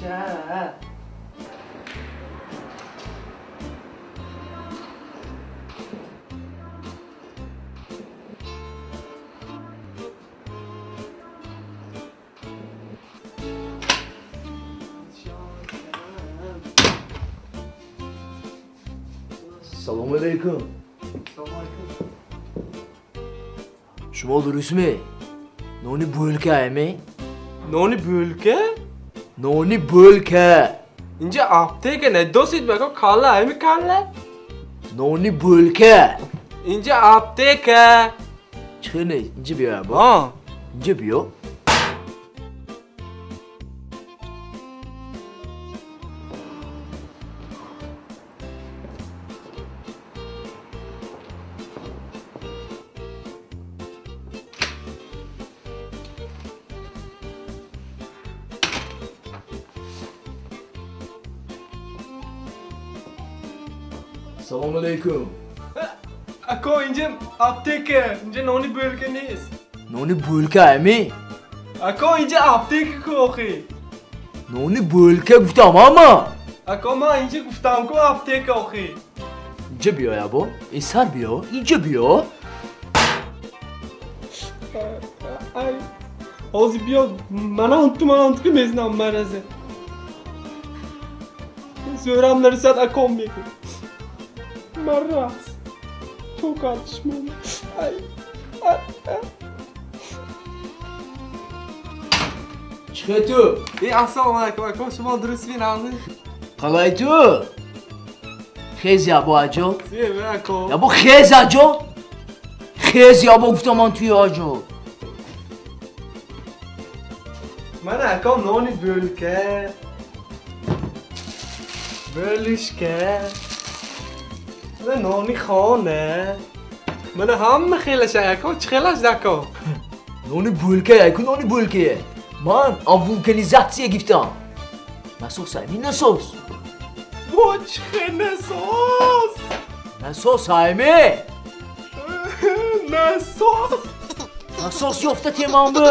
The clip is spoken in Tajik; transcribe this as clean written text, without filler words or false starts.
Бача. Салом алейкум. Салом алейкум. Шумо дурустме? Нони бӯлка эме? Нони бӯлка? Нони бӯлка. Инҷа аптека недосид бако калла эми калла? Нони бӯлка. Инҷа аптека. Чӣ не? Инҷа биё або. А. Инҷа биё. Салом алейкум. Ако инҷа аптека, инҷа нони бӯлка нест. Нони бӯлка эми? Ако инҷа аптека ку охи. Нони бӯлка гуфтам ама. Ако ман инҷа гуфтам ку аптека охи. Инҷа биё ябо, ин сар биё, инҷа биё. Ай, ҳозир биё, манам ту мезнам маразе. Зӯрам нарасад аком мекун. Maraz. Çok atışmam. Ay. Ay. Чӣ ту? Ассалому алайкум ако, шумо дурустми нағзӣ? Қалай ту? Хез ябо аҷо? Зеб ако. Ябо хез аҷо? Хез ябо гуфтам ман туи аҷо. Ман ако нони бӯлка. Бӯлишка. Мана нони хона. Мана ҳама хелаша ако, чӣ хелаш дако? Нони бӯлка яку нони бӯлка. Ман вулканизатсия гирифтам. Насос ами насос. Во чӣ насос? Насос ами? Насос. Насос ёфта темам бу.